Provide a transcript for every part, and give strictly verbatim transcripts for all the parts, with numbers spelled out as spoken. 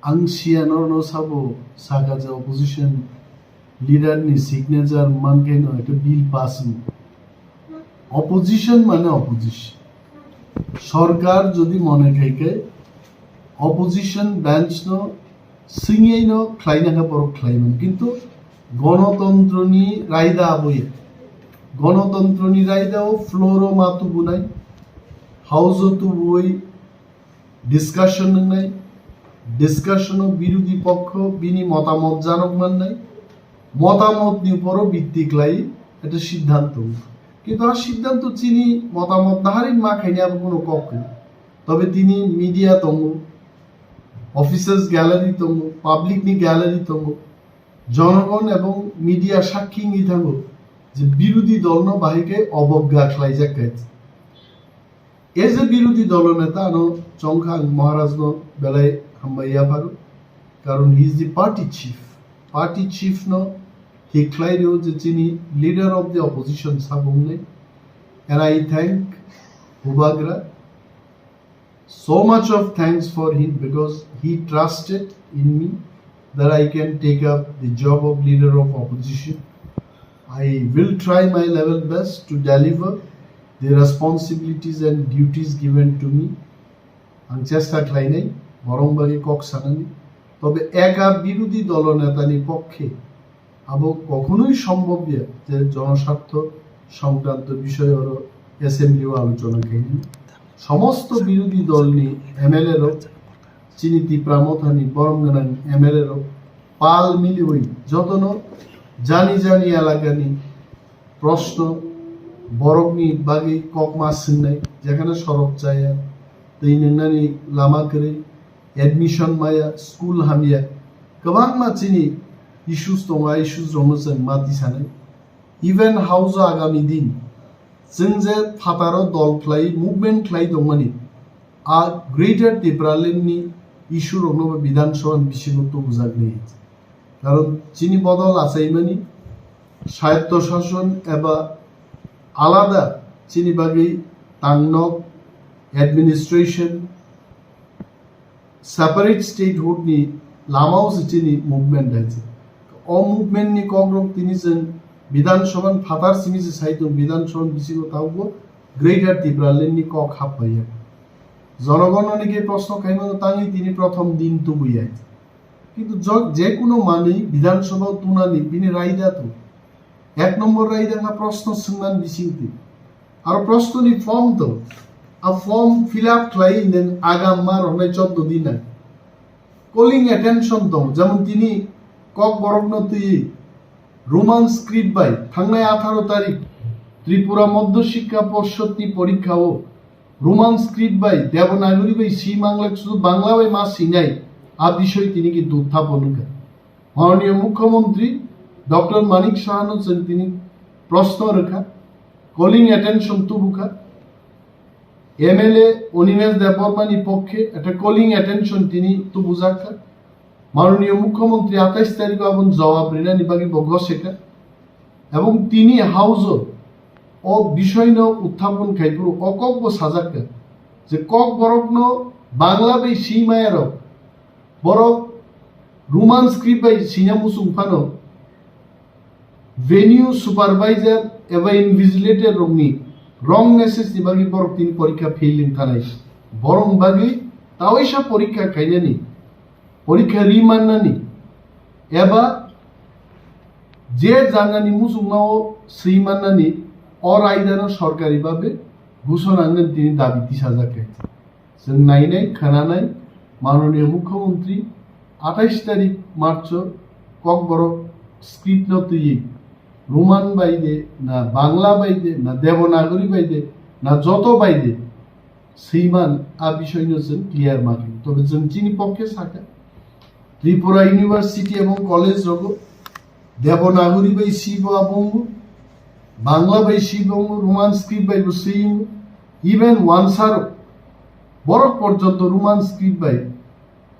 Ang siya norno sabo saka je opposition leader ni signature mankheno ekta bill pass wng. Opposition mane opposition. Sorkar jodi mone khai khe opposition bench no swngwi no khlaina khe borok khlaiman. Kintu gonotontro ni raida aboya. Gonotontro ni raida o floor o ma tubunai, house o tubui discussion wngnai, discussion o birodhi pokkho bini motamot janok mannai, motamot ni uporo bitti khlai ekta siddhanto. Kintu a siddhanto chini motamot naharwi ma khaini abo kuno kok kwrwi. Tobe tini media tongo, officers gallery tongo, public ni gallery tongo, jonogon ebong media sakhi wngwi thango je birodhi dol no bahai khe obogga khlaijak khe. As a birodhi dolo neta ano chongkha ang Maharaj no belai hambai yapharo, karon he is the party chief. Party chief no thik khlai rio je chini leader of the opposition sabung nei. And I thank Bubagra so much of thanks for him because he trusted in me that I can take up the job of leader of opposition. I will try my level best to deliver the responsibilities and duties given to me. Ang chesta khlainai borong bagwi kok sanani. Tobe eka birodhi dolo netani pokkhe abo kokhonoi sombobya je jonosartho songkranto bishoy oro assembly o alochona khainani. Somosto birodhi dolni M L A rok, chini Tipra Mothani borom gwnang M L A rok pal miliwi jotono jani jani elakani proshno borokni bagwi kokma swngnai, jekhane sorok chaya, twi nwngnani lama kwrwi, admission maya, school hamya, kwbangma chini issues tongo, a issues rokno chwng ma tisanai. Even house o agami din chwng je phataro dol khlai, movement khlai tongmani, a Greater Tipraland ni issue rokno bo Bidhan Sabha ni bisingo tubujak nai. Karon chini bodol achaimani swayatto shason eba alada chini bagwi tangnok administration, separate statehood ni lama o se chini movement hai se. O movement ni kok rok tini chwng Bidhan Sabha ni phatar simi se sai tongo, Bidhan Sabha ni bisingo tabukbo Greater Tipraland ni kok hap phaiya. Jonogon no nike proshno khaimano tangwi tini prothom din tubui hai. Kintu jo-, je kuno manwi Bidhan Sabha o tunani bini raida to. Ek nombor raida kha proshno swngmani bisingtwi. Aro proshno ni form to. A form fill up khlai nang agam ma rwnai choddo din nang. Calling attention tong, jemon tini Kokborok no twi Roman script bai thangnai atharo tarik Tripura Madhya Shiksha Porshod ni porikha o Roman script bai Devanagari bai si manglak sudu Bangla bai ma sinai a bishoy tini ki uthapon wngkha. Mananiya Mukhyamantri Doctor Manik Saha no chwng tini proshno rwkha, calling attention tubukha. M L A Animesh Debbarma ni pokkhe ekta calling attention tini tubujak kha. Mananiya Mukhyamantri atais tarikh o aboni jawab rinani bagwi bo gosekha. Ebong tini house o o bishoy no uthapon khai phuru o kok bo sajak kha je Kokborok no Bangla bai si maya rok, borok Roman script bai sina muchung phano venue supervisor eba invigilator rokni wrong message ni bagwi borok tini porikha fail wng thanai. Borok bagwi tawaisa porikha khainani, porikha ri mannani eba je jagani muchungma o swi mannani o raidano sorkari babe ghushona wngwi tini dabi tisajak kha. Chwng nainai, khwnanai, Mananiya Mukhyamantri atais tarik March o Kokborok script no twiwi Roman bai de, na Bangla bai de, na Devanagari bai de, na joto bai de, swiman a bishoy no chwng clear ma khe. Tobe chwng chini pokkhe sakha, Tripura University ebong college rogo Devanagari bai si bo abongo, Bangla bai si bongo, Roman script bai bo si, even wansaro borok porjonto Roman script bai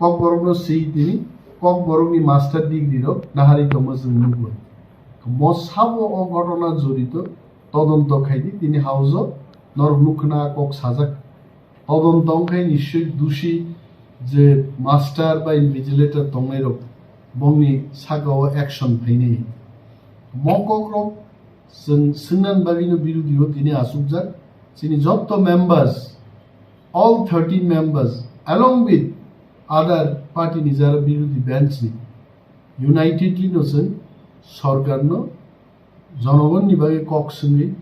Kokborok no si tini Kokborok ni master degree rok nahari tongma chwng nukgo. Mo sabo o ghotona jorito todonto khaidi tini house o norok nukhna kok sajak. Todonto wngkhe nischoi dushi Je master ba invigilator tongnai rok bongni saka o action phainai. Mokok rok chwng swngnan bagwi no birodi o tini asukjak. Chini jotto members, all thirteen members, along with other party ni jara birodi bench ni unitedly no chwng sorkar no jonogonni bagwi kok swngwi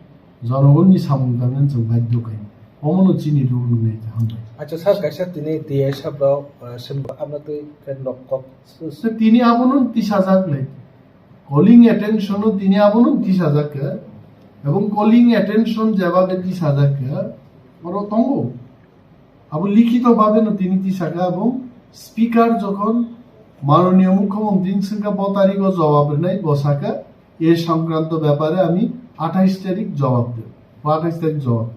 jonogonni samung tangnani chwng baidhyo khainai. Omono chini rule wngnai ta hambai. Acha sir, kaisa tini T S F rok, uh, sini abna twi khe nok kok. So, tini abono tisajak le. Calling attention o tini abono tisajak khe. Ebong calling attention jeba be tisajak khe. Oro tongo. Abo likhito bhabe no tini tisaka, abo speaker jokhon manoniyo mukhyamantri swngkha bo tarikh o jawab rwnai, bo saka e songkranto byapare ami athais tarikh jawab debo, bo athais tarikh jawab debo.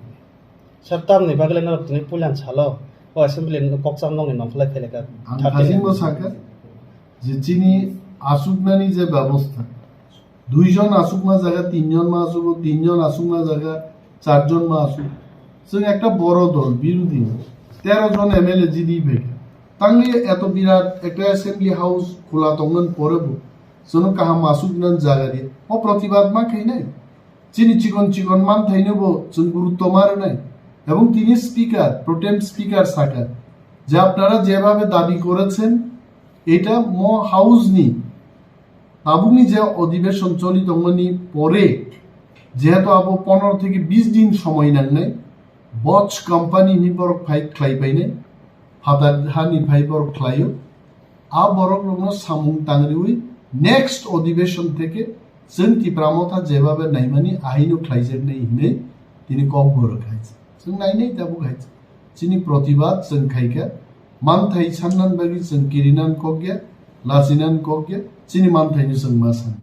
Sir, tamni bagwi no tini puilan salo o assembly ni kokcham nongni nongkhlai phailaka. Ang thasingbo saka je chini asuknani je byabostha, duijon asukma jaga tinjon ma asugo, tinjon asukma jaga charjon ma asuk. Chwng ekta boro dol, birodhi, tero jon M L A jidi phaikha. Tangwi eto birat ekta assembly house khula tongmani pore bo chwngno kaham asuknani jaga di. O protibad ma khainai. Chini chikon chikon manthaino bo chwng gurutto ma rwnai. Ebong tini speaker, pro tem speaker saka je apnara jebhabe dabi korechen, eta mo house ni tabukni je odhibeshon choli tongmani pore, jehetu abo pondro theke bish din somoi nangnai, Bosch company ni borok phai khlai painai, phatar hani phai borok khlaio, a borok rokno samung tangriwi next odhibeshon theke chwng Tipra Motha jebhabe naimani ahaino khlaijaknai hinwi tini kok bo rwkha. Chwng nainai tabuk hai chini protibad chwng khaikha, manthai sannan bagwi chwng kirinan kokya, lachinan kokya, chini manthaino chwng ma san.